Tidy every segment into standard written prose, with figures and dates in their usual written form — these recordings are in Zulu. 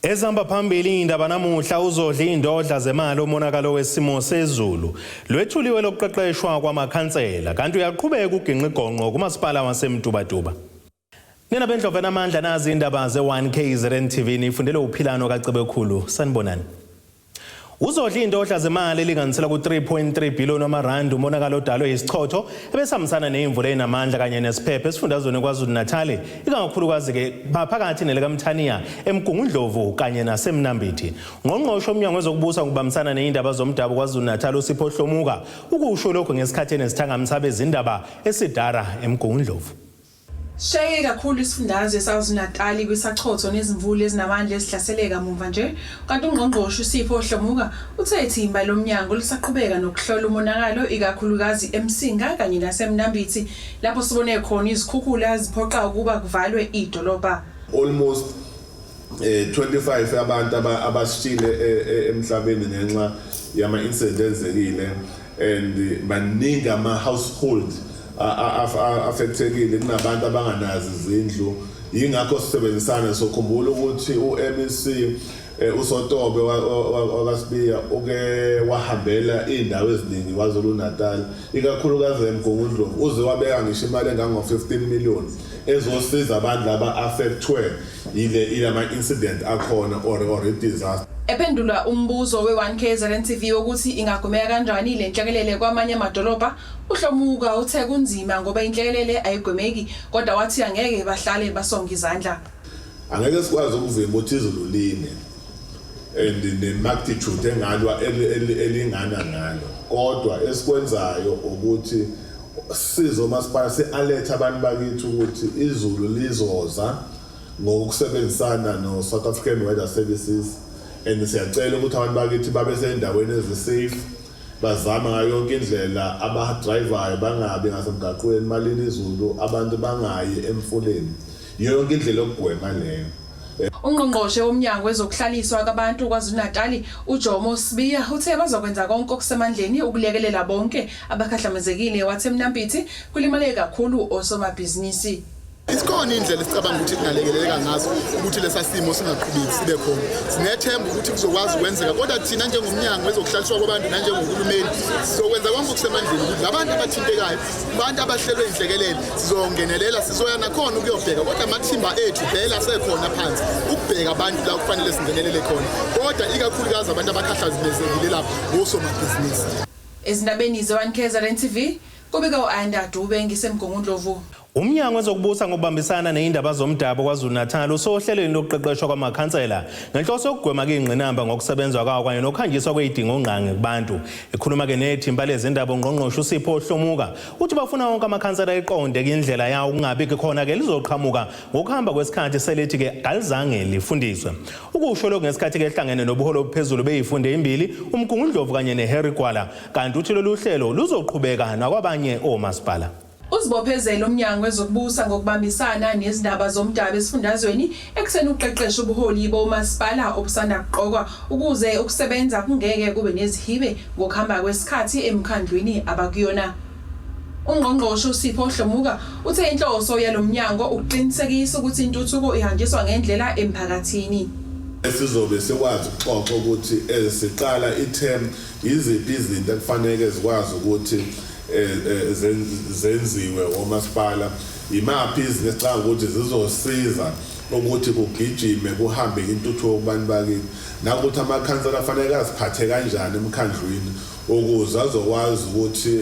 Ezihamba phambili indaba namuhla: uzodla indodla zemali umonakalo wesimo sezulu. Lwethuliwe lokuqeqeshwa kwamakhansela, kanti uyaqhubeka uginqa igonqo kumasipala waseMtubatuba. Nina bendlovu enamandla, nazi indaba ze-1 KZN TV, nifundele uphilano kaCebekhulu. Sanibonani. Uzodla indodla zemali elinganiselwa ku-3.3 billion wamarandi umonakalo odalwe yisichotho ebesihambisana neyimvula enamandla kanye nesiphepho esifundazweni KwaZulu-Natal, ikakhulukazi-ke phakathi nelikaMthaniya, eMgungundlovu kanye naseMnambithi. Ngqongqoshe umnyango wezokubusa ngokubambisana ney'ndaba zomdabu KwaZulu-Natal, uSipho Hlomuka, ukusho lokhu ngesikhathi enesithangami sabezindaba esidara eMgungundlovu. Shayeke kakhulu isifundazwe saKwaZulu-Natal kwisachotho nezimvula ezinamandla ezihlasele kamuva nje, kanti uNgqongqoshe uSipho Hlomuka uthe ithimba lomnyango lisaqhubeka nokuhlola umonakalo, ikakhulukazi eMsinga kanye naseMnambithi, lapho sibone khona izikhukhula ziphoqa ukuba kuvalwe idolobha. Almost 25 abantu abashile emhlabeni ngenxa yama incident enzekile, and baningi ama household affectekile, kunabantu abanganazi izindlu. Yingakho sisebenzisana. Sokhumbula ukuthi u-MEC uSotobe wakaSibiya uke wahambela iy'ndawo eziningi KwaZulu Natal, ikakhulukazi eMgungundlovu, uze wabeka ngisho imali engango-15 million ezosiza abantu laba affectwe ile ilama incident akhona or i-disaster. Ephendula umbuzo we-1 KZN TV wokuthi ingagwemeka kanjani le nhlekelele kwamanye amadolobha, uHlomuka uthe kunzima ngoba inhlekelele ayigwemeki, kodwa wathi angeke bahlale basonge izandla. Angeke sikwazi ukuvimba ukuthi izulu line and ne-magnitude engalwa elingana ngalo, kodwa esikwenzayo ukuthi sizo masipala si-alert abantu bakithi ukuthi izulu lizoza ngokusebenzisana no-South African Weather Services, and siyacela ukuthi abantu bakithi babe sey'ndaweni ezi-safe, bazame ngayo yonke indlela, abadrayivayo bangabi ngasemgaqweni malini izulu, abantu bangayi emfuleni, yiyo yonke indlela yokugwema leyo. Ungqongqoshe womnyango wezokuhlaliswa kwabantu KwaZulu-Natal, uJomo Sibiya, uthe bazokwenza konke okusemandleni ukulekelela bonke abakhahlamezekile. Wathi eMnambithi kulimale kakhulu osomabhizinisi. Isikhona indlela esicabanga ukuthi kungalekeleleka ngazo ukuthi lesa simo singaqhubeki sibe khona. Sinethemba ukuthi kuzokwazi ukwenzeka, kodwa thina njengomnyango wezokuhlaliswa kwabantu nanjengohulumeni sizokwenza konke okusemandleni ukuthi labantu abathintekayo, abantu abahlelwe inhlekelele, sizongenelela, sizoya nakhona ukuyobheka, kodwa amathimba ethu vele asekhona phansi ukubheka abantu la kufanele singenelele khona, kodwa ikakhulukazi abantu abakhahlazimezekile lapho ngosomabhizinisi. Ezindabeni ze-1 KZN TV, kubika u-Anda Dube ngiseMgungundlovu. Umnyango wezokubusa ngokubambisana neyindaba zomdabu KwaZulu-Natal usohlelweni lokuqeqeshwa kwamakhansela ngenhloso yokugwema ingqinamba ngokusebenza kwawo kanye nokuhanjiswa kwey'dingongqangi kubantu. Ekhuluma-ke nethimba lezindaba, ungqongqoshe uSipho Hlomuka uthi bafuna wonke amakhansela eqonde indlela yawo, kungabi khona-ke lizoqhamuka ngokuhamba kwesikhathi selithi-ke kalizange lifundiswe. Ukusho lokhu ngesikhathi-ke ehlangene nobuholi obuphezulu bey'funda ezimbili, uMgungundlovu kanye neHarry Gwala, kanti uthi lolu hlelo luzoqhubeka nakwabanye omasipala. Uzibophezele umnyango wezokubusa ngokubambisana nezindaba zomdabu esifundazweni ekuseni uqeqesha ubuholi bomasipala obusanda kuqokwa ukuze ukusebenza kungeke kube nezihibe ngokuhamba kwesikhathi emkhandlwini abakuyona. Ungqongqoshe uSipho Hlomuka uthe inhloso yalo mnyango ukuqinisekisa ukuthi intuthuko ihanjiswa ngendlela emphakathini. Esizobe sikwazi ukuxoxa ukuthi siqala i-term, yiziphi izinto ekufanele zikwazi ukuthi zenziwe omasipala, imaphi izinto esicabanga ukuthi zizosiza ukuthi kugijime kuhambe intuthuko kubantu bakithi, nakuthi amakhansela afanele aziphathe kanjani emkhandlwini ukuze azokwazi ukuthi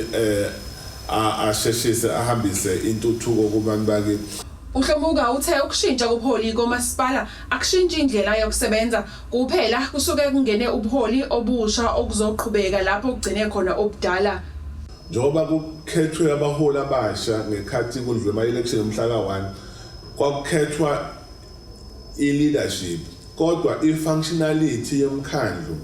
asheshise ahambise intuthuko kubantu bakithi. UHlomuka uthe ukushintsha kobuholi komasipala akushintshi indlela yokusebenza kuphela, kusuke kungene ubuholi obusha okuzoqhubeka lapho kugcine khona obudala. Njengoba kukhethwe abaholi abasha ngekhathi kudlule ama-election mhla ka-1, kwakukhethwa i-leadership, kodwa i-functionality yomkhandlu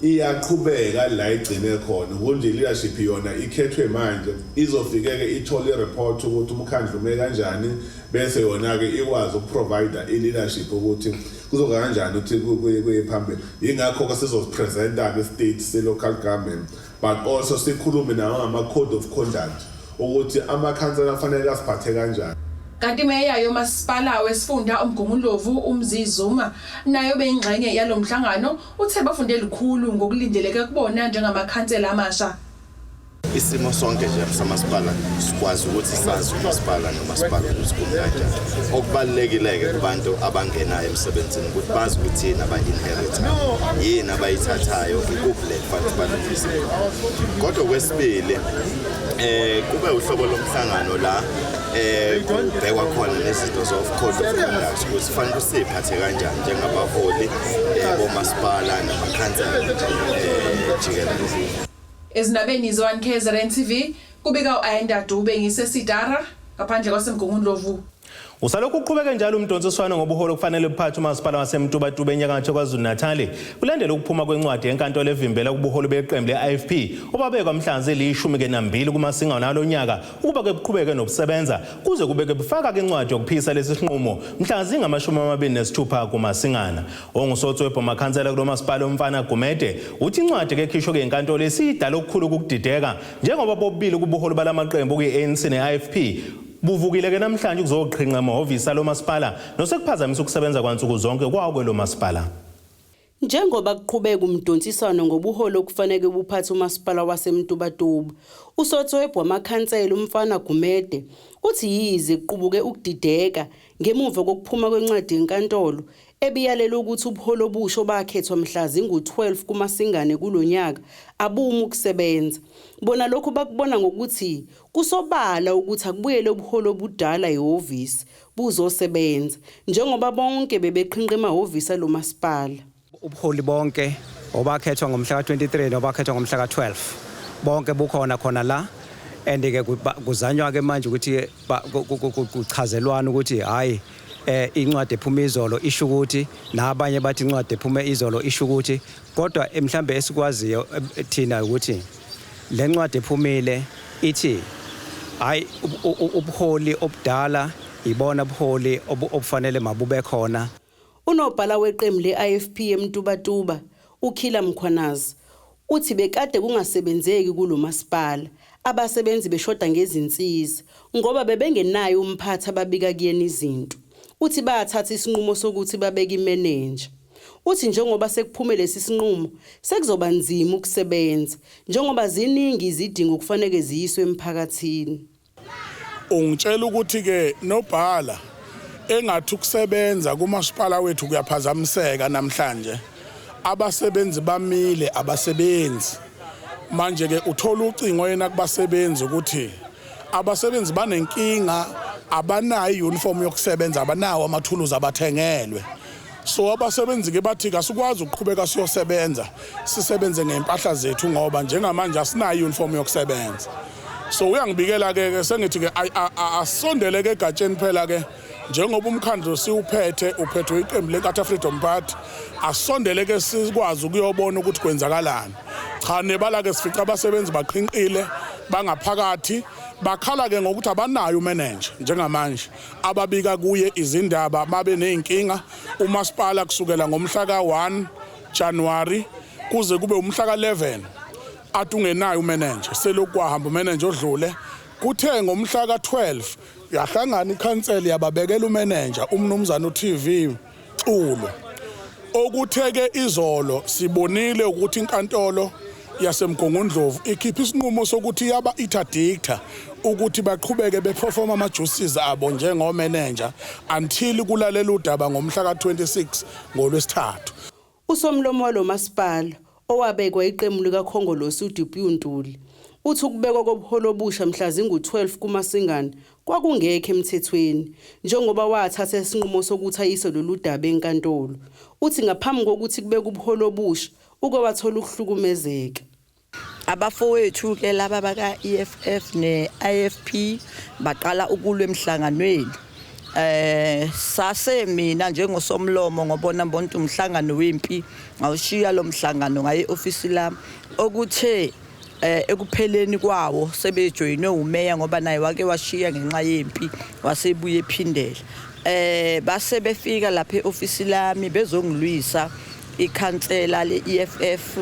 iyaqhubeka la igcine khona. Kunje i-leadership yona ikhethwe manje, izofike-ke ithole i-report ukuthi umkhandlu ume kanjani, bese yona-ke ikwazi ukuprovide i-leadership ukuthi kuzoba kanjani ukuthi kuye phambili. Yingakho-ke sizozipresenta-ke i-state se-local government, but also sikhulume nawo ngama-code of conduct ukuthi amakhansela afanele asiphathe kanjani. Kanti imeya yomasipala wesifunda uMgungundlovu uMzi Zuma nayo beyingxenye yalomhlangano uthe bafunde lukhulu ngokulindeleke kubona njengamakhansela amasha. Isimo sonke nje samasipala sikwazi ukuthi sazi umasipala nomasipala ukuthi kumi kanjani. Okubalulekile-ke kubantu abangenayo emsebenzini ukuthi bazi ukuthi yini aba-inherit-ayo, yini abayithathayo, ikuphi le kufanele balungise. Kodwa okwesibili kube uhlobo lomhlangano la kubhekwa khona nezinto of code of conduct ukuthi kufanele usiphathe kanjani njengabaholi bomasipala namakhansela jikelele. Ezindabeni ze-1 KZN TV kubika u-Ayanda Dube ngiseSidara ngaphandle kwaseMgungundlovu. Usalokhu uqhubeke njalo umdonsiswano ngobuholi okufanele buphathe umasipala waseMtubatuba enyakatho KwaZulu-Natal kulandela ukuphuma kwencwadi yenkantolo evimbela ubuholi beqembu le-IFP obabekwa mhla zili-12 kuMasingana nalo nyaka ukuba ke buqhubeke nokusebenza kuze kubeke bufaka ke incwadi yokuphisa lesi sinqumo mhla zingama-26 kuMasingana. Ongusotswebhu wamakhansela kulo masipala uMfana Gumede uthi incwadi ke ekhishwe ke inkantolo esiyidala okukhulu ukudideka njengoba bobubili kubuholi balamaqembu kuyi-ANC ne-IFP buvukile ke namhlanje ukuzoqhinqa emahhovisi alo masipala nosekuphazamisa ukusebenza kwansuku zonke kwawo kwelo masipala. Njengoba kuqhubeka umdonsiswano ngobuholi okufanele buphathe umasipala waseMtubatuba, uSotswebhu wamakhansela uMfana Gumede uthi yize kuqubuke ukudideka ngemuva kokuphuma kwencwadi yenkantolo ebiyalela ukuthi ubuholi obusha obakhethwa mhla zingu-12 kuMasingane kulonyaka abumi ukusebenza. Bona lokhu bakubona ngokuthi kusobala ukuthi akubuyele ubuholi obudala ehhovisi buzosebenza njengoba bonke bebeqhinqa emahhovisi alo masipala. Ubuholi bonke obakhethwa ngomhla ka-23 nobakhethwa ngomhla ka-12 bonke bukhona khona la, and ke kuzanywa ke manje ukuthi kuchazelwana ukuthi hayi, incwadi ephuma izolo isho ukuthi, nabanye bathi incwadi ephume izolo isho ukuthi, kodwa mhlambe esikwaziyo thina ukuthi le ncwadi ephumile ithi hayi, ubuholi obudala ibona ubuholi obufanele mabube khona. Unobhala weqembu le-IFP eMtubatuba uKhila Mkhwanazi uthi bekade kungasebenzeki kulo masipala, abasebenzi beshoda ngezinsiza ngoba bebengenayo umphathi ababika kuyena izinto. Uthi bathatha isinqumo sokuthi babeke imenenja. Uthi njengoba sekuphume lesi sinqumo sekuzoba nzima ukusebenza njengoba ziningi izidingo kufanele ziyiswe emphakathini. Ungitshela ukuthi ke nobhala engathi ukusebenza kumasipala wethu kuyaphazamiseka namhlanje, abasebenzi bamile, abasebenzi. Manje ke uthola ucingo yena kubasebenzi ukuthi abasebenzi banenkinga, abanayo iuniform yokusebenza, abanawo amathuluzi abathengelwe. So abasebenzi ke bathi kasikwazi ukuqhubeka siyosebenza, sisebenze ngempahla zethu ngoba njengamanje asinayo iuniform yokusebenza. So uyangibikela ke sengithi ke asondele ke egatsheni phela ke njengoba umkhandlu siwuphethe uphethwe iqembu leNkatha Freedom Party, asondele ke sikwazi ukuyobona ukuthi kwenzakalani. Cha, nebala ke sifica abasebenzi baqhinqile bangaphakathi, bakhala ke ngokuthi abanayo umanager njengamanje ababika kuye izindaba mabe nezinkinga. Umasipala kusukela ngomhla ka-1 January kuze kube umhla ka-11 athi ungenayo umanager, selokhu kwahamba umanager odlule. Kuthe ngomhla ka-12 yahlangana ikhansela yababekela umanager umnumzana uTV Xulu. Okutheke izolo sibonile ukuthi inkantolo yaseMgungundlovu ikhipha isinqumo sokuthi yaba interdicta ukuthi baqhubeke beperform ama-duties abo njengomanager until kulalela udaba ngomhla ka-26 ngolwesithathu. Usomlomo walo masipala owabekwa iqembu likaKhongolose uDupu Ntuli uthi ukubekwa kobuholi obusha mhla zingu-12 kuMasingana kwakungekho emthethweni njengoba wathatha isinqumo sokuthi ayise lolu daba enkantolo. Uthi ngaphambi kokuthi kubekwe ubuholi obusha uke wathola ukuhlukumezeka. Abafowethu ke laba baka EFF ne-IFP baqala ukulwa emhlanganweni. Sase mina njengosomlomo ngobona mbonto umhlangano wempi, ngawushiya lo mhlangano ngaye office lami. Okuthe ekupheleni kwawo sebejoyinwe umeya ngoba naye wake washiya ngenxa yempi, wasebuye ephindela. Base befika lapha eoffice lami bezongilwisa ikhansela le-EFF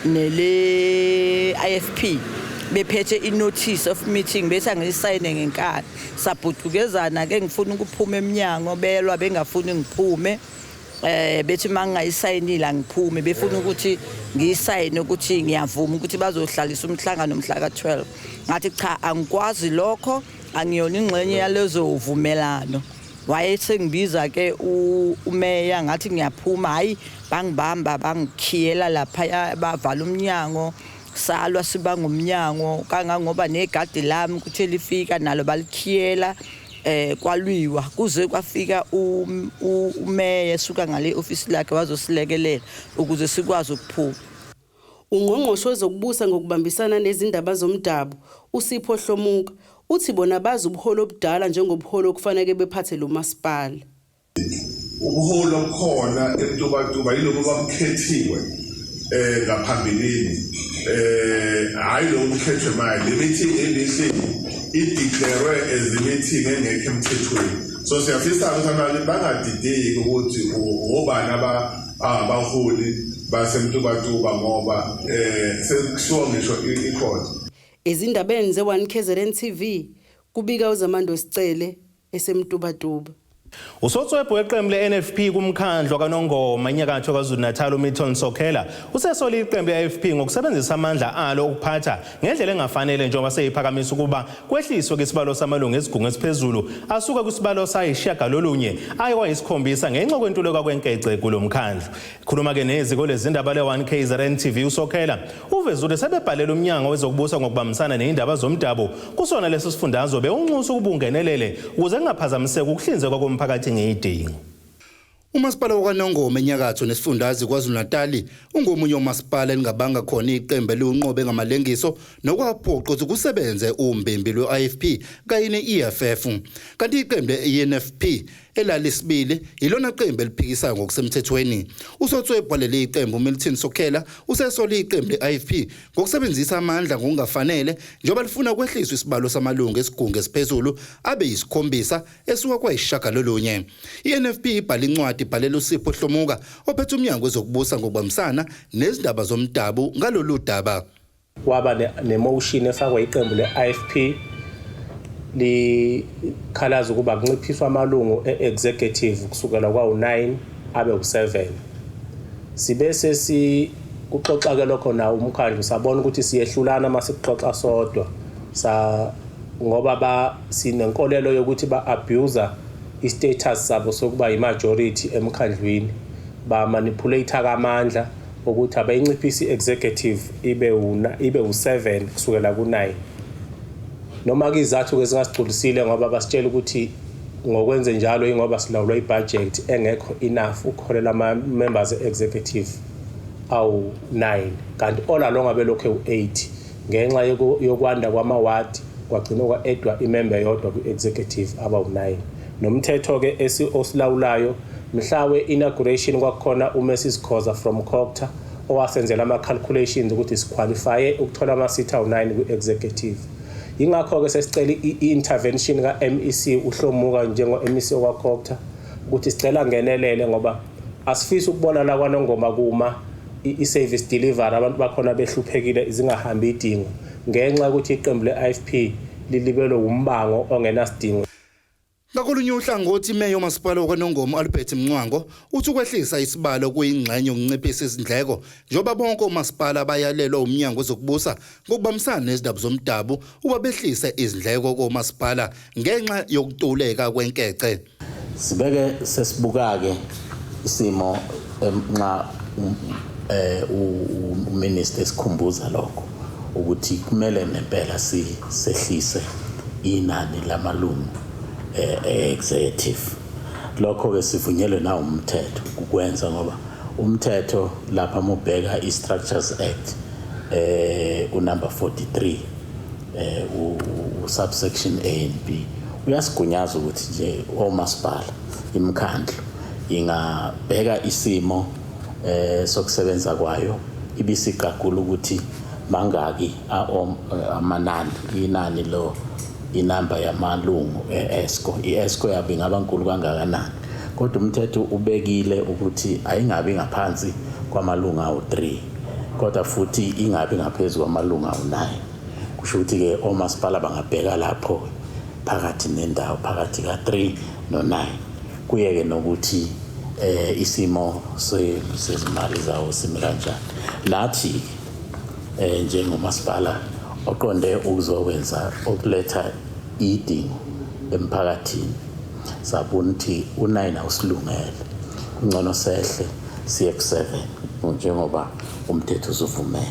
nele IFP. Bephethe i-notice of meeting, bese angiyisayine ngenkani. Sabhudukezana ke, ngifuna ukuphuma eminyango, belwa bengafuni ngiphume. Bethi mangingayisayinile angiphume, befuna ukuthi ngiyisayine ukuthi ngiyavuma ukuthi bazohlalisa umhlangano mhla ka-12. Ngathi cha, angikwazi lokho, angiyona ingxenye yalezo vumelano. Wayesengibiza ke umeya, ngathi ngiyaphuma, hayi, bangibamba bangikhiyela lapha, bavala umnyango. Salwa sibanga umnyango kangangoba negadi lami kuthe lifika nalo balikhiyela. Kwalwiwa kuze kwafika umeya esuka ngale office lakhe wazosilekelela ukuze sikwazi ukuphuma. Ungqongqoshe wezokubusa ngokubambisana nezindaba zomdabu, uSipho Hlomuka, uthi bona bazi ubuholi obudala njengobuholi okufanele bephathe lo masipala. Ubuholi obukhona eMtubatuba yilobo babukhethiwe ngaphambilini, hayi lo bukhethwe manje. Le meeting ebihleli ideclare as meeting engekho emthethweni, so siyafisa ukuthi abantu bangadideki ukuthi obani abaholi baseMtubatuba, ngoba sekushiwo ngisho icourt. Ezindabeni ze-1 KZN TV, kubika uZamando Sicele eseMtubatuba. Usotswebhu weqembu le-NFP kumkhandlu kaNongoma enyakatho KwaZulu-Natal, uMilton Sokhela, usesola iqembu le-IFP ngokusebenzisa amandla alo okuphatha ngendlela engafanele, njengoba seyiphakamisa ukuba kwehliswe isibalo samalungu esigungu esiphezulu asuka kwisibalo sayishiyagalolunye aye kwayisikhombisa ngenxa kwentuleka kwenkece kulo mkhandlu. Khuluma-ke neziko lezindaba le-1 KZN TV, uSokhela uveze ukuthi sebebhalela umnyango wezokubusa ngokubambisana ney'ndaba zomdabu kusona leso sifundazwe, bewunxusa ukuba ungenelele ukuze kungaphazamiseki ukuhlinzekwa komphakathi ngey'dingo. Umasipala wakwaNongoma enyakatho nesifundazwe KwaZulu-Natal ungomunye womasipala elingabanga khona iqembu eliwunqobe ngamalengiso, nokwaphoqa ukuthi kusebenze umbimbi lwe-IFP kanye ne-EFF. Kanti iqembu le-ENFP elalisibili yilona qembu eliphikisayo ngokusemthethweni. Usotswebhu waleli iqembu uMilton Sokhela usesola iqembu le-IFP ngokusebenzisa amandla ngokungafanele, njengoba lifuna kwehliswa isibalo samalungu esigungu esiphezulu abe yisikhombisa esuka kwayisishiyagalolunye. I-NFP ibhala incwadi ibhalela uSipho Hlomuka ophethe umnyango wezokubusa ngokubambisana nezindaba zomdabu ngalolu daba. Kwaba ne-motion efakwa iqembu le-IFP likhalaza ukuba kunciphiswe amalungu e-executive kusukela kwawu-9 abe u-7. Sibe sesikuxoxa-ke lokho nawo umkhandlu, sabona ukuthi siyehlulana uma sikuxoxa sodwa, sa ngoba ba sinenkolelo yokuthi ba-abuser i-status sabo sokuba i-majority emkhandlwini, ba-manipulate kamandla ukuthi abayinciphise i-executive ibe u-7 kusukela ku-9. Noma ke izathu ke zingasigculisile, ngoba basitshela ukuthi ngokwenze njalo ingoba silawulwa ibudget engekho enough ukuholela ama-members e-executive awu-9, kanti all along abelokhu ewu-8. Ngenxa yokwanda kwamawadi kwagcina kwa-addwa imember eyodwa kwi-executive, abawu-9. Nomthetho-ke osilawulayo, mhla we-inauguration kwakukhona uMrs Khoza from COGTA owasenzela ama-calculations ukuthi siqualifye ukuthola ama-seat awu-9 kwi-executive. Yingakho-ke sesicela i-intervention ka-MEC uHlomuka njengo-MEC wakwa-COGTA ukuthi sicela ngenelele, ngoba asifisi ukubona la kwaNongoma kuma i-service delivery, abantu bakhona behluphekile, zingahambi idingo ngenxa yokuthi iqembu le-IFP lilibelwe umbango ongenasidingo. Ngakolunye uhlangothi, imeya yomasipala wakwaNongoma Albert Mncwango uthi ukwehlisa isibalo kuyingxenye yokunciphisa izindleko, njengoba bonke omasipala bayalelwa umnyango wezokubusa ngokubambisana nezindaba zomdabu ukuba behlise izindleko komasipala ngenxa yokuntuleka kwenkece. Sibeke sesibuka-ke isimo nxa uminister esikhumbuza lokho ukuthi kumele nempela sisehlise inani lamalungu e-executive. Lokho-ke sivunyelwe nawo umthetho ukwenza, ngoba umthetho lapha mubheka i-Structures Act unumber 43 u subsection A and B uyasigunyaza ukuthi nje omasipala, imikhandlu ingabheka isimo sokusebenza kwayo, ibisiqagula ukuthi mangaki amanani, inani lo, inamba yamalungu e-EXCO, i-EXCO yabo ingaba nkulu kangakanani. Kodwa umthetho ubekile ukuthi ayingabi ngaphansi kwamalungu awu-3, kodwa futhi ingabi ngaphezulu kwamalungu awu-9. Kusho ukuthi-ke omasipala bangabheka lapho phakathi nendawo phakathi ka-3 no-9, kuye-ke nokuthi isimo sezimali zawo simi kanjani. Nathi njengomasipala oqonde ukuzokwenza okuletha idingo emphakathini, sabona ukuthi u-9 awusilungele, kungcono sehle siye ku-7 njengoba umthetho uzovumela.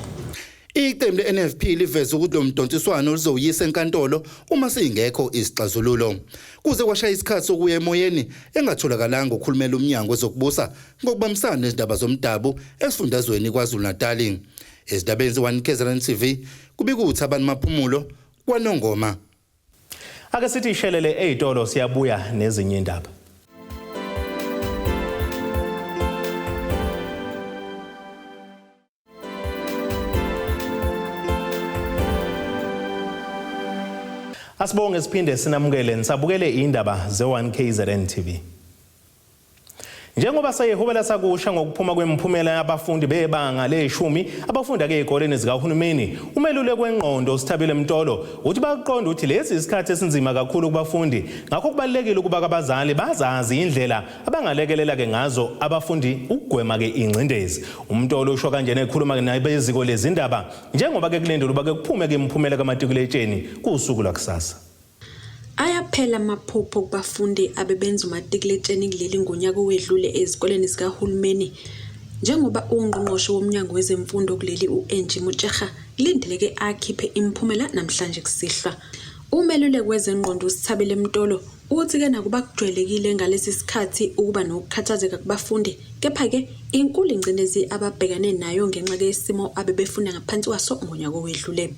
Iqembu le-NFP liveze ukuthi lo mdonsiswano lizowuyisa enkantolo uma singekho isixazululo. Kuze kwashaya isikhathi sokuya emoyeni engatholakalanga ukhulumela umnyango wezokubusa ngokubambisana nezindaba zomdabu esifundazweni KwaZulu-Natal. Ezindabeni ze-1 KZN TV kubika uThabani Maphumulo kwaNongoma. Ake sithi ishelele ezitolo, siyabuya nezinye indaba. Asibonge siphinde sinamukele nisabukele indaba ze-1 KZN TV. Njengoba seyihubela sakusha ngokuphuma kwemiphumela yabafundi bebanga leshumi abafunda ke ezikoleni zikahulumeni, umeluleki wengqondo uSithabile Mtolo uthi bakuqonda ukuthi lesi isikhathi esinzima kakhulu kubafundi, ngakho kubalulekile ukuba abazali bazazi indlela abangalekelela ke ngazo abafundi ukugwema ke ingcindezi. UMtolo usho kanjena ekhuluma ke nabeziko lezindaba njengoba ke kulindelwe ukuba ke kuphume ke imiphumela kamatikuletsheni kusuku lwakusasa. Ayaphela amaphupho kubafundi abebenza umatikuletsheni kuleli ngonyaka owedlule ezikoleni zikahulumeni, njengoba ungqongqoshe womnyango wezemfundo kuleli u-Angie Motshekga kulindeleke akhiphe imiphumela namhlanje kusihlwa. Umeluleki wezengqondo uSithabile Mtolo uthi-ke nakuba kujwayelekile ngalesi sikhathi ukuba nokukhathazeka kubafundi, kepha-ke inkulu ingcindezi ababhekane nayo ngenxa yesimo abebefunda ngaphansi kwaso ngonyaka owedlule.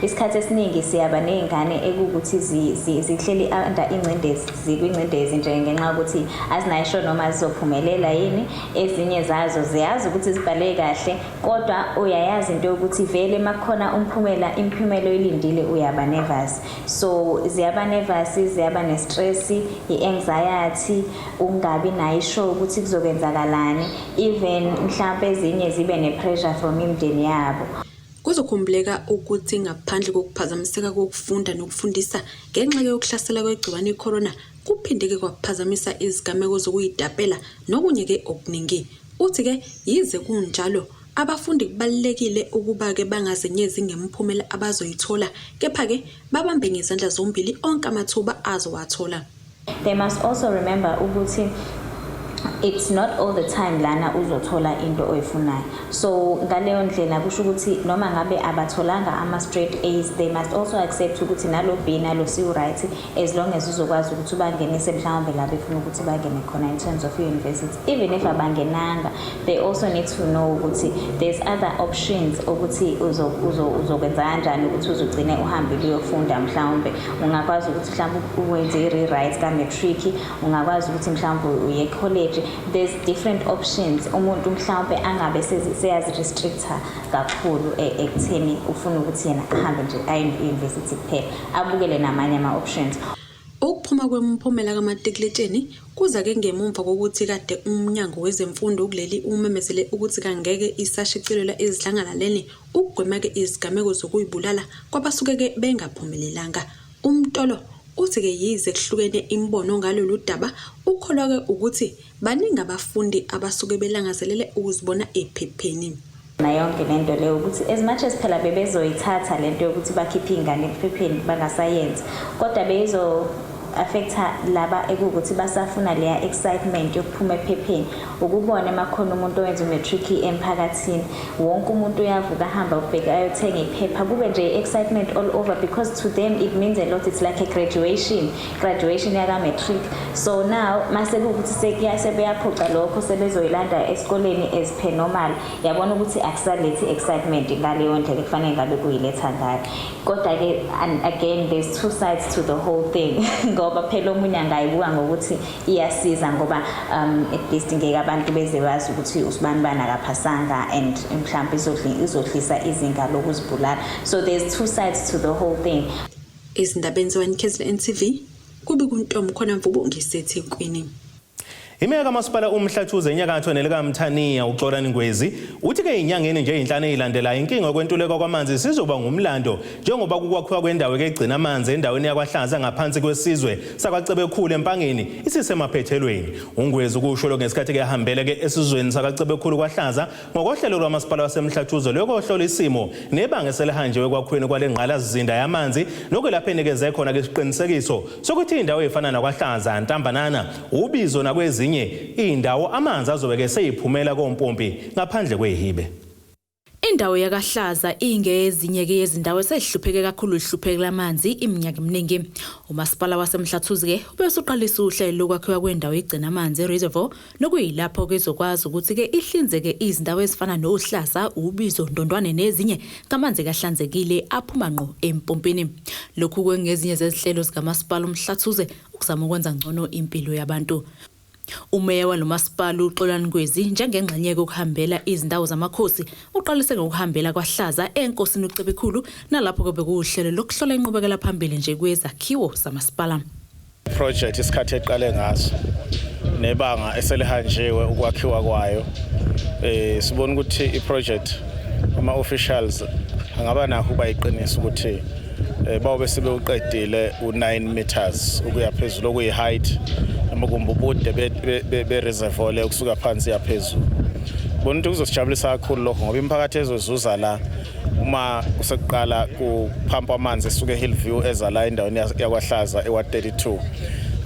Isikhathi esiningi siyaba ney'ngane ekuwukuthi zihleli under ingcindezi, zikwingcindezi nje ngenxa yokuthi azinayo sure noma zizophumelela yini. Ezinye zazo ziyazi ukuthi zibhale kahle, kodwa uyayazi into yokuthi vele makukhona umphumela, imiphumela oyilindile uyaba nervous. So ziyaba nervous, ziyaba ne-stress, i-anxiety, ukungabi nayo isure ukuthi kuzokwenzakalani, even mhlampe ezinye zibe ne-pressure from imindeni yabo. Kuzokhumbuleka ukuthi ngaphandle kokuphazamiseka kokufunda nokufundisa ngenxa yokuhlasela kwegciwane i-corona, kuphinde-ke kwaphazamisa izigameko zokuyitapela nokunye-ke okuningi. Uthi-ke yize kunjalo, abafundi kubalulekile ukuba-ke bangazenyezi ngemiphumela abazoyithola, kepha-ke babambe ngezandla zombili onke amathuba azowathola. They must also remember ukuthi it's not all the time lana uzothola into oyifunayo. So ngaleyo ndlela kusho ukuthi noma ngabe abatholanga ama-straight A's, they must also accept ukuthi nalo B nalo C right, as long as uzokwazi ukuthi ubangenise mhlawumbe la befuna ukuthi bangene khona in terms of university. Even if abangenanga, they also need to know ukuthi there's other options ukuthi uzokwenza kanjani ukuthi uzugcine uhambile uyofunda. Mhlawumbe ungakwazi ukuthi mhlawumbe uwenze i-rewrite ka-matric, ungakwazi ukuthi mhlawumbe uye college. There's different options. Umuntu mhlawumbe angabe seyazi-restricta kakhulu ekutheni ufuna ukuthi yena ahambe nje aye e-university kuphela, abukele namanye ama-options. Ukuphuma kwemiphumela kamatikuletsheni kuza-ke ngemumva kokuthi kade umnyango wezemfundo kuleli umemezele ukuthi kangeke isashicilelwa ezidlangalaleni ukugwema-ke izigameko zokuyibulala kwabasuke-ke bengaphumelelanga. UMtolo uthi-ke yize kuhlukene imibono ngalolu daba, ukholwa-ke ukuthi baningi abafundi abasuke belangazelele ukuzibona ephepheni. Na yonke lento leyo ukuthi as much as phela bebezoyithatha lento yokuthi bakhiphe iy'ngane ephepheni bangasayenzi, kodwa beyizo affecta laba ekuwukuthi basafuna leya excitement yokuphuma ephepheni, ukubona emakhona umuntu owenza umatric emphakathini, wonke umuntu uyavuka ahamba ubheka ayothenga iphepha, kube nje excitement all over, because to them it means a lot. It's like a graduation yaka-matric. So now mase kuwukuthi sebeyaphuca lokho, sebezoyilanda esikoleni as per normal, yabona ukuthi akusalethi excitement ngaleyo ndlela ekufanele ngabe kuyiletha ngayo. Kodwa-ke and again, there's two sides to the whole thing, ngoba phela omunye angayibuka ngokuthi iyasiza, ngoba at least ngeke abantu beze bazi ukuthi usibani bani akaphasanga, and mhlawumbe izohlisa izinga lokuzibulala. So there's two sides to the whole thing. Ezindabeni ze-1 KZN TV, kube kuntombi khona Mvubu ngiseThekwini. Imeya kamasipala uMhlathuze enyakatho nelikaMthaniya uXolani Ngwezi uthi-ke inyangeni nje ey'nhlanu ey'landelayo inkinga yokwentuleka kwamanzi sizoba ngumlando njengoba kukwakhiwa kwendawo ekegcina amanzi endaweni yakwaHlaza ngaphansi kwesizwe sakwaCebekhulu eMpangeni isisemaphethelweni. UNgwezi ukusho lokhu ngesikhathi kehambele-ke esizweni sakwaCebekhulu kwaHlaza ngokohlelo lwamasipala waseMhlathuze loyokohlola isimo nebanga eselihanjiwe ekwakhweni kwale ngqalasizinda yamanzi nokulapho enikeze khona-ke isiqinisekiso sokuthi iy'ndawo ey'fana nakwaHlaza, Ntambanana, Ubizo nakwezinye iy'ndawo amanzi azobe-ke seyiphumela kompompi ngaphandle kwey'hibe. Indawo yakaHlaza ingezinye-ke yezindawo esehlupheke kakhulu ihluphekela amanzi iminyaka eminingi. Umasipala waseMhlathuze-ke ube usuqalisa uhlelo lokwakhiwa kwendawo egcina amanzi e-reservoir nokuyilapho ke izokwazi ukuthi-ke ihlinzeke izindawo ezifana noHlaza, Ubizo, Ndondwane nezinye ngamanzi kahlanzekile aphuma ngqo empompini. Lokhu kwengezinye zezinhlelo zikamasipala uMhlathuze ukuzama ukwenza ngcono impilo yabantu. Umeya walo masipala uXolani Ngwezi njengengxenye yokuhambela izindawo zamakhosi uqalise ngokuhambela kwaHlaza eNkosini uCebekhulu nalapho ke bekuwuhlelo lokuhlola inqubekela phambili nje kwezakhiwo zamasipala. Project isikhathi eqale ngaso nebanga eselihanjiwe ukwakhiwa kwayo sibona ukuthi i-project ama officials angaba nakho ukuba iqiniso ukuthi bawube sebewuqedile u-9 meters ukuya phezulu okuyi-height noma kumbe ubude be-reservoir le ukusuka phansi yaphezulu. Bona ukuthi kuzosijabulisa kakhulu lokho ngoba imiphakathi ezozuza la uma kusekuqala kuphampa amanzi esuke eHillview eza la endaweni yakwaHlaza ewa-32,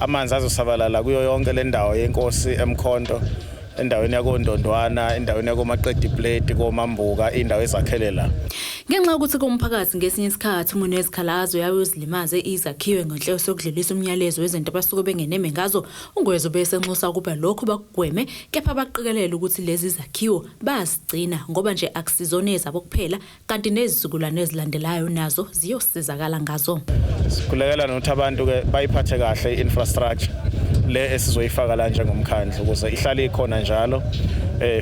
amanzi azosabalala kuyo yonke le ndawo yenkosi eMkhonto, endaweni yakoNdondwana, endaweni yakoMaqedi Plate, koMambuka, indawo ezakhele la. Ngenxa yokuthi komphakathi ngesinye isikhathi uma unezikhalazo yabe uzilimaze izakhiwe ngenhloso yokudlulisa umyalezo wezinto abasuke bengeneme ngazo, uNgwezo besenxusa ukuba lokhu bakugweme kepha baqikelele ukuthi lezi zakhiwo bayazigcina ngoba nje akusizona ezabo kuphela kanti nezizukulwane ezilandelayo nazo ziyosizakala ngazo. Sikhulekela nokuthi abantu-ke bayiphathe kahle i-infrastructure le esizoyifaka la njengomkhandlu ukuze ihlale ikhona njalo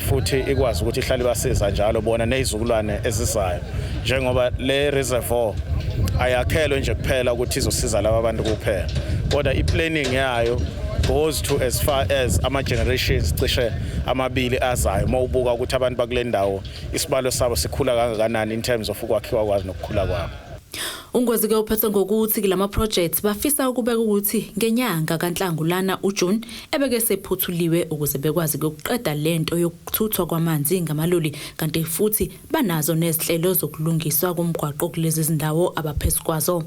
futhi ikwazi ukuthi ihlale ibasiza njalo bona nezizukulwane ezizayo, njengoba le reservoir ayakhelwe nje kuphela ukuthi izosiza laba bantu kuphela, kodwa i-planning yayo goes to as far as ama-generations cishe amabili azayo uma ubuka ukuthi abantu bakule ndawo isibalo sabo sikhula kangakanani in terms of ukwakhiwa kwazo nokukhula kwabo. UNgwezi-ke uphethe ngokuthi kulama projects bafisa ukubeka ukuthi ngenyanga kaNhlangulana uJune ebeke sephuthuliwe ukuze bekwazi ukuqeda lento yokuthuthwa kwamanzi ngamaloli, kanti futhi banazo nezinhlelo zokulungiswa komgwaqo kulezi zindawo abaphezu kwazo.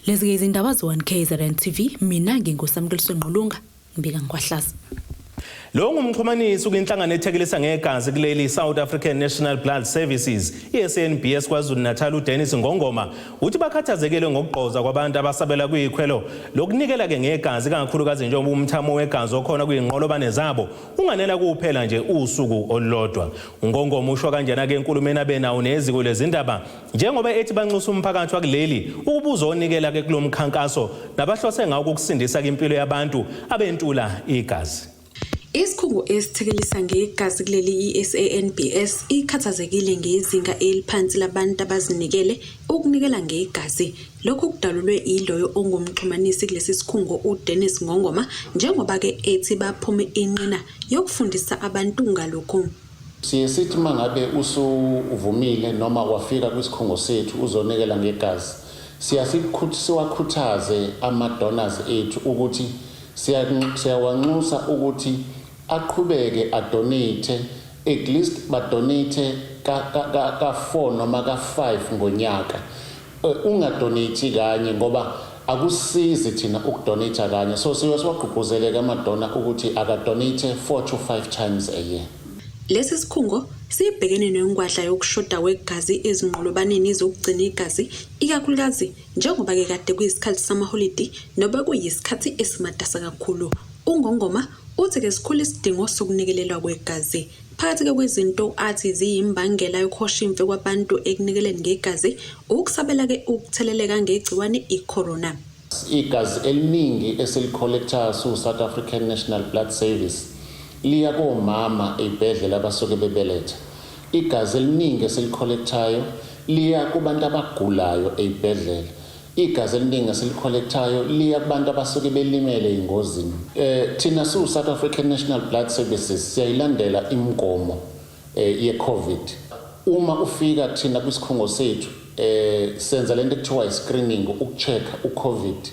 Lezi-ke izindaba ze-1 KZN TV, mina nginguSamkeliswe Ngqulunga, ngibika ngikwaHlaza. Lo ngumxhumanisi kwinhlangano ethekelisa ngegazi kuleli South African National Blood Services i-SANBS KwaZulu-Natal uDennis Ngongoma uthi bakhathazekile ngokugqoza kwabantu abasabela kuyikhwelo lokunikela-ke ngegazi kakhulukazi njengoba umthamo wegazi okhona kuyinqolobane zabo unganela kuphela nje usuku olulodwa. UNgongoma usho kanjena-ke enkulumeni abenawo neziko lezindaba njengoba ethi banxusa umphakathi wakuleli ukuba uzonikela-ke kulo mkhankaso nabahlose ngawo ukusindisa-ke impilo yabantu abentula igazi. Isikhungo esithekelisa ngegazi kuleli i-SANBS ikhathazekile ngezinga eliphansi labantu abazinikele ukunikela ngegazi. Lokhu kudalulwe iloyo ongumxhumanisi kulesi sikhungo uDennis Ngongoma njengoba-ke ethi baphume inqina yokufundisa abantu ngalokhu. Siye sithi uma ngabe usuvumile noma wafika kwisikhungo sethu uzonikela ngegazi, siya siwakhuthaze ama-donors ethu ukuthi siyawanxusa ukuthi aqhubeke adonate, at least badonate ka-4 noma ka-5 ngonyaka. Ungadonate kanye ngoba akusizi thina ukudonate kanye, so siye siwagqugquzeleke ama-donor ukuthi akadonate 4 to 5 times a year. Lesi sikhungo sibhekene nengwadla yokushoda kwegazi ezinqolobaneni zokugcina igazi, ikakhulukazi njengoba-ke kade kuyisikhathi samaholidi noba kuyisikhathi esimatasa kakhulu. UNgongoma uthi-ke sikhulu isidingo sokunikelelwa kwegazi. Phakathi-ke kwezinto athi ziyimbangela yokuhosha imfe kwabantu ekunikeleni ngegazi, ukusabela-ke ukutheleleka ngegciwane i-corona. Igazi eliningi esilicollecta su-South African National Blood Service liya komama ey'bhedlela abasuke bebeletha. Igazi eliningi esilicollectayo liya kubantu abagulayo ey'bhedlela. Igazi eliningi esili-collectayo liya kubantu abasuke belimele engozini. Thina siwu-South African National Blood Services siyayilandela imigomo ye-COVID. Uma ufika thina kwisikhungo sethu senza lento ekuthiwa i-screening, uku-check u-COVID.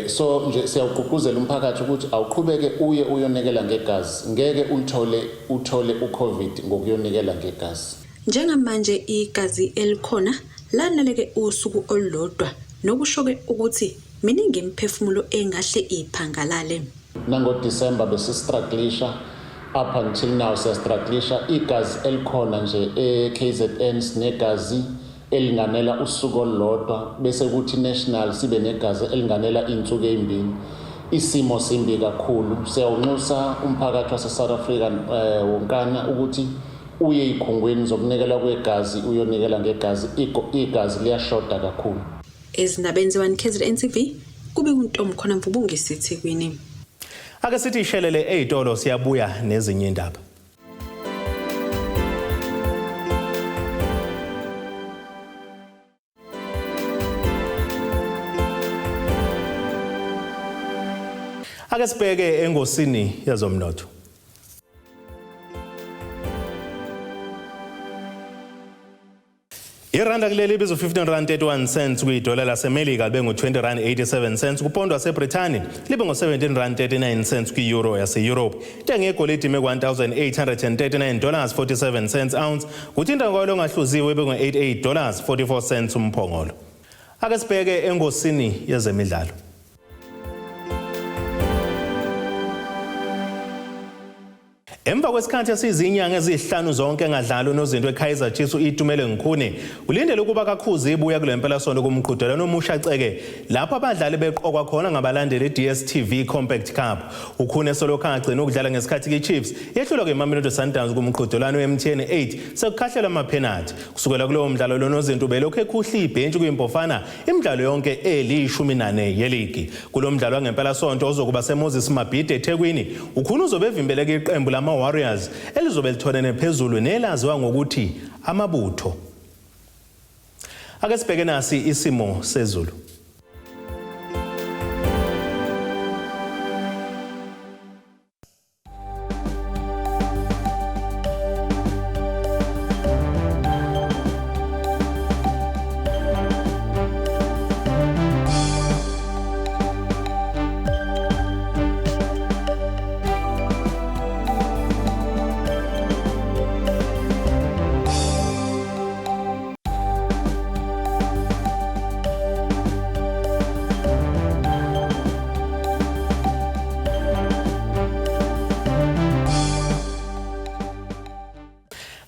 So nje siyawugqugquzela umphakathi ukuthi awuqhubeke uye uyonikela ngegazi, ngeke ulithole uthole u-COVID ngokuyonikela ngegazi. Njengamanje igazi elikhona laneleke usuku olulodwa, nokusho-ke ukuthi miningi imiphefumulo engahle iphangalale. NangoDisemba besi-strugglisha, up until now siya-strugglisha. Igazi elikhona nje e-KZN sinegazi elinganela usuku olulodwa, bese kuthi national sibe negazi elinganela iy'nsuku ey'mbili. Isimo simbi kakhulu. Siyawunxusa umphakathi wase-South Africa wonkana ukuthi uye ey'khungweni zokunikela kwegazi uyonikela ngegazi. Igazi liyashoda kakhulu. Ezindabeni ze-1 KZN TV kube kuntombi khona Mvubu ngiseThekwini. Ake sithi ishelele ey'tolo, siyabuya nezinye indaba. Ake sibheke engosini yezomnotho. Iranda kuleli ibizo 15 rand 31 cents kwidola laseMelika, libe ngu-20 rand 87 cents kupondo waseBrithani, libe ngu-17 rand 39 cents kwi-euro yase-Europe. Intengo yegolide ime ku-$1839 47 cents ounce, kuthi intengo kwalo ongahluziwe ibe ngu-$88 44 cents umphongolo. Ake sibheke engosini yezemidlalo. Emva kwesikhathi esiyizinyanga ezihlanu zonke engadlali unozinto eKaizer Chiefs u-Itumeleng Khune ulindele ukuba kakhuze ibuya kule mpelasonto kumqhudelwano omusha ceke lapho abadlali beqokwa khona ngabalandeli i-DStv Compact Cup. UKhune solokhu agcina ukudlala ngesikhathi ki-Chiefs yehlulwa kwiMamelodi Sundowns kumqhudelwano we-MTN 8 sekukhahlelwa amaphenathi. Kusukela kulowo mdlalo lo nozinto ubelokhu ekhuhla ibhentshi kwiMpofana imidlalo yonke eli-14 yeligi. Kulo mdlalo wangempelasonto ozokuba seMoses Mabhida eThekwini, uKhune uzobe evimbeleka iqembu lama-Warriors elizobe litholene phezulu nelaziwa ngokuthi amabutho. Ake sibheke nasi isimo sezulu.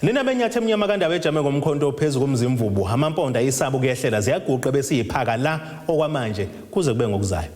Nina benyathi emnyama kandaba ejame ngomkhonto ophezu komzimvubu, amampondo ayisaba ukuyehlela, ziyaguqa bese iphaka la okwamanje kuze kube ngokuzayo.